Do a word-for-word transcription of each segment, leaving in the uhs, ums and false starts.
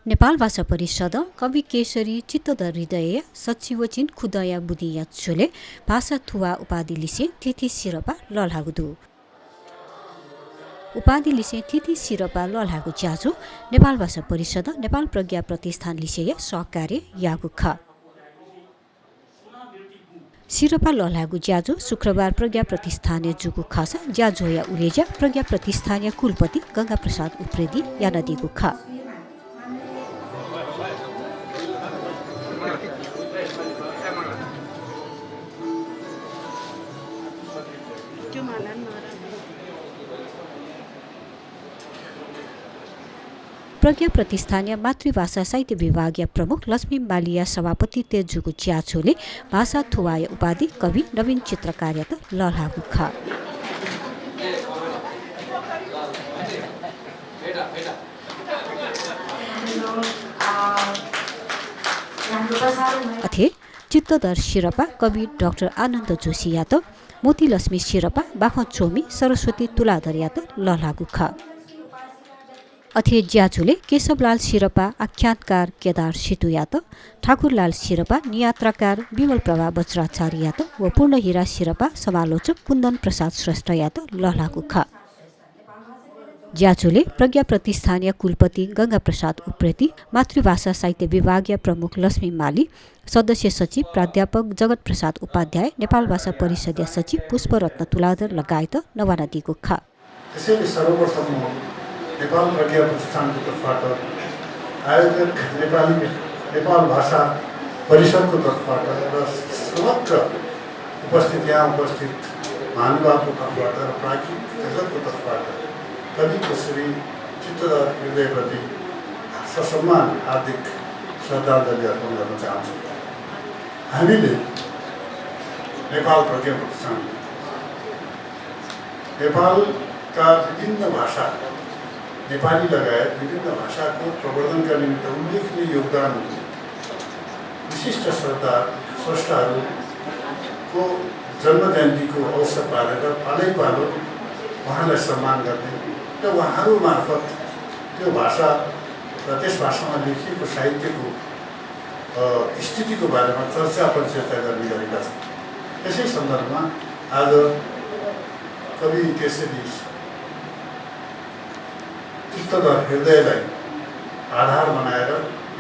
नेपाल भाषा परिषदं कवि केशरी चित्तधर हृदयया सच्छि व चिन खुदँया बुदिंया झ्वलय् भाषा थुवाः उपाधि लिसें थीथी सिरपाः लःल्हाःगु दु। उपाधि लिसें थीथी सिरपाः लःल्हाःगु ज्याझ्वः नेपाल भाषा परिषदं नेपाल प्रज्ञा प्रतिष्ठान लिसेया सहकार्यय् याःगु खः। सिरपाः लःल्हाःगु ज्याझ्वः शुक्रबार प्रज्ञा प्रतिष्ठानय् जूगु खःसा ज्याझ्वःया उलेज्या प्रज्ञा प्रतिष्ठानया कुलपति गंगा प्रसाद उप्रेतीं यानादीगु खः। प्रज्ञा प्रतिष्ठानया मातृभाषा साहित्य विभागया प्रमुख लक्ष्मी मालीया सभापतित्वय् जूगु ज्याझ्वलय् भाषा थुवाःया उपाधि कवि नवीन चित्रकारयात लःल्हाःगु खः। अथे चित्तधर सिरपाः कवि डाक्टर आनन्द जोशीयात, मोतीलक्ष्मी सिरपाः बाखं च्वमि सरस्वती तुलाधरयात लःल्हाःगु खः। अथे ज्याझ्वलय् केशवलाल सिरपाः आख्यानकार केदार सितुयात, ठाकुरलाल सिरपाः नियात्राकार विमल प्रभा वज्राचार्ययात व पूर्णहिरा सिरपाः समालोचक कुन्दन प्रसाद श्रेष्ठयात लःल्हाःगु खः। ज्याझ्वलय् प्रज्ञा प्रतिष्ठानया कुलपति गंगा प्रसाद उप्रेती, मातृभाषा साहित्य विभागया प्रमुख लक्ष्मी माली, सदस्य सचिव प्राध्यापक जगत प्रसाद उपाध्याय, नेपाल भाषा परिषदया सचिव पुष्परत्न तुलाधर लगायत नवानादीगु खः। त्यसैले सर्वप्रथम म नेपाल प्रज्ञा प्रतिष्ठानको तर्फबाट, आयोजक नेपाली, नेपाल भाषा परिषदको तर्फबाट र समग्र उपस्थित, यहाँ उपस्थित महानुभावको तर्फबाट र प्राज्ञिक जगतको तर्फबाट कवि केशरी चित्तधर हृदयप्रति ससम्मान हार्दिक श्रद्धाञ्जली अर्पण गर्न चाहन्छु। हामीले नेपाल प्रज्ञा प्रतिष्ठान नेपालका विभिन्न भाषा, नेपाली लगायत विभिन्न भाषाको प्रवर्धनका निमित्त उल्लेखनीय योगदान विशिष्ट श्रद्धा, स्रष्टाहरूको जन्म जयन्तीको अवसर पारेर पालै पालो उहाँलाई सम्मान गर्ने र उहाँहरू मार्फत त्यो भाषा र त्यस भाषामा लेखिएको साहित्यको, अ, स्थितिको बारेमा चर्चा परिचर्चा गर्ने गरेका छौँ। त्यसै सन्दर्भमा आज कवि केशरी चित्तधर हृदयलाई आधार बनाएर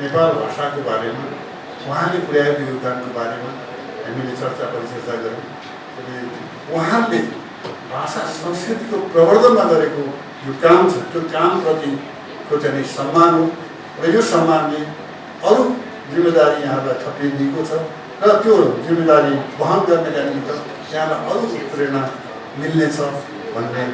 नेपाल भाषाको बारेमा, उहाँले पुर्‍याएको योगदानको बारेमा हामीले चर्चा परिचर्चा गर्‍यौँ। अनि उहाँले भाषा संस्कृतिको प्रवर्धनमा गरेको यो काम छ, त्यो कामप्रतिको चाहिँ नि सम्मान हो। र यो सम्मानले अरू जिम्मेदारी यहाँलाई थपिएको छ र त्यो जिम्मेदारी वहन गर्नका निमित्त यहाँलाई अरू प्रेरणा मिल्नेछ भन्ने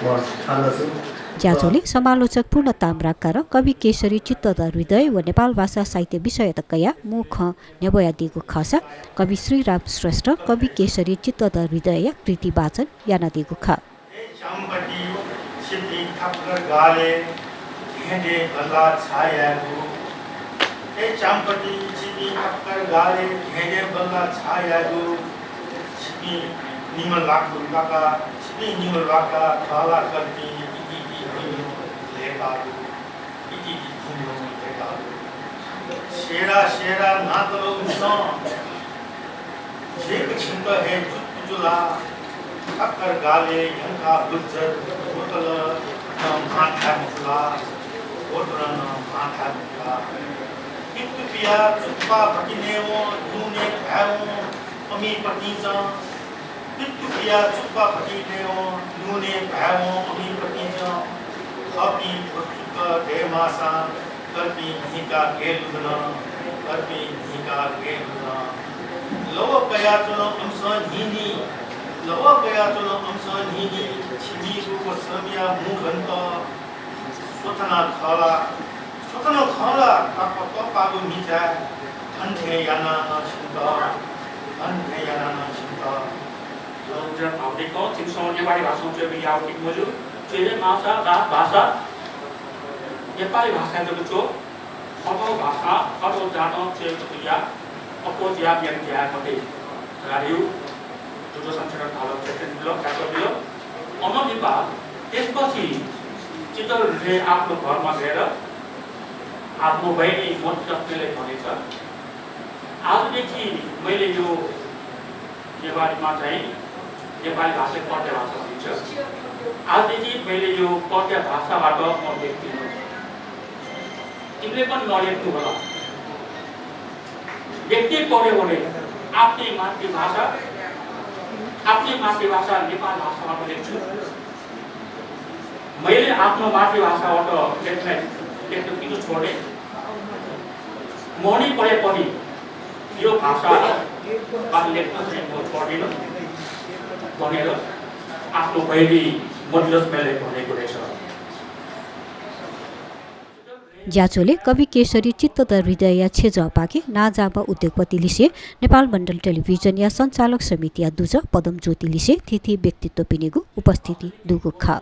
म ठान्दछु। ज्याझ्वलय् समालोचक पूर्ण ताम्राकार कवि केशरी चित्तधर हृदय व नेपाल भाषा साहित्य विषयत कयाः मू खँ न्ह्यब्वयादीगु खःसा कवि श्रीराम श्रेष्ठ कवि केशरी चित्तधर हृदयया कृति वाचन यानादीगु खः। ए च्याम्पटी, छिपिं ठक्कर गालय् धेंधें बल्लाः छाय् यायेगु? ए च्याम्पटी, छिपिं ठक्कर गालय् धेंधें बल्लाः छाय् यायेगु? छिपिं निम्ह ल्वाकु ल्वाका, छिपिं निम्ह ल्वाका खः ला कर्पिं इतिति भिंन्हु ल्हय्कागु। इतिति भिंन्हु ल्हय्कागु। सेरा सेरा नातल उमिसं। झीक छिन्त हे चुत्तुचुला। ठक्कर गालय् ह्यंकाः बुज्झत बोतलं मां धाये मखु ला, बोतलं मां धाये मखु ला। पित्तुपिया चुप्पा भतिनय्वं न्हूनय् भाय्वं अमिपतिंचं। पित्तुपिया चुप्पा भतिनय्वं न्हूनय् भाय्वं अमिपतिंचं। थःपिं भ्वसुक दयेमाःसां कर्पिं न्हिकाः गय् लुधुन, कर्पिं न्हिकाः गय् लुधुन। लव कयाच्वन अमिसं न्हिन्हि, लव कयाच्वन अमिसं न्हिन्हि, छिमिगु व श्रमया मू गन्त। स्वथना खः ला, स्वथना खः ला, तापाः तःपाःगु मिचाय्, थन थें यानाः नं छिमित, थन थें यानाः नं छिमित। भावनिक, छिमिसं नेपाली भाषां च्वयेगु याः ठीक मजू। च्वये माःसा रा-, भाषा, नेपाली भाषाय् जक च्व। थःथःगु भाषां, थःथःगु जातं च्वयेगु जक या, अप्वः जुयाः मेगु ज्या याये मते धकाः धयागु दुःख संशोधन भालक चैतन्य बिल, काय्‌क बिल। अनं लिपा त्यसपछि चित्तधर हृदय आफ्नो घरमा गएर आफ्नो बहिनी मोतिलक्ष्मीलाई भनेछ, आजदेखि मैले यो नेवारीमा चाहिँ नेपाली भाषा पद्य भाषा भनिन्छ। आजदेखि मैले यो पद्य भाषाबाट म लेख्दिनँ। तिमीले पनि नलेख्नु होला। लेख्नै पर्‍यो भने आफ्नै मातृभाषा, आफ्नै मातृभाषा नेपाल भाषाबाट लेख्छु। मैले आफ्नो मातृभाषाबाट लेख्न, लेख्न किन छोडेँ? मनै परे पनि यो भाषामा लेख्न चाहिँ म छोड्दिनँ भनेर आफ्नो बहिनी मोतिलक्ष्मीलाई भनेको रहेछ। ज्याझ्वलय् कवि केशरी चित्तधर हृदयया छेँजःपाखे नांजाःम्ह उद्योगपति लिसे नेपाल मण्डल टेलिभिजनया सञ्चालक समितिया दुजः पदम ज्योति लिसे थीथी व्यक्तित्वपिनिगु उपस्थिति दुगु खः।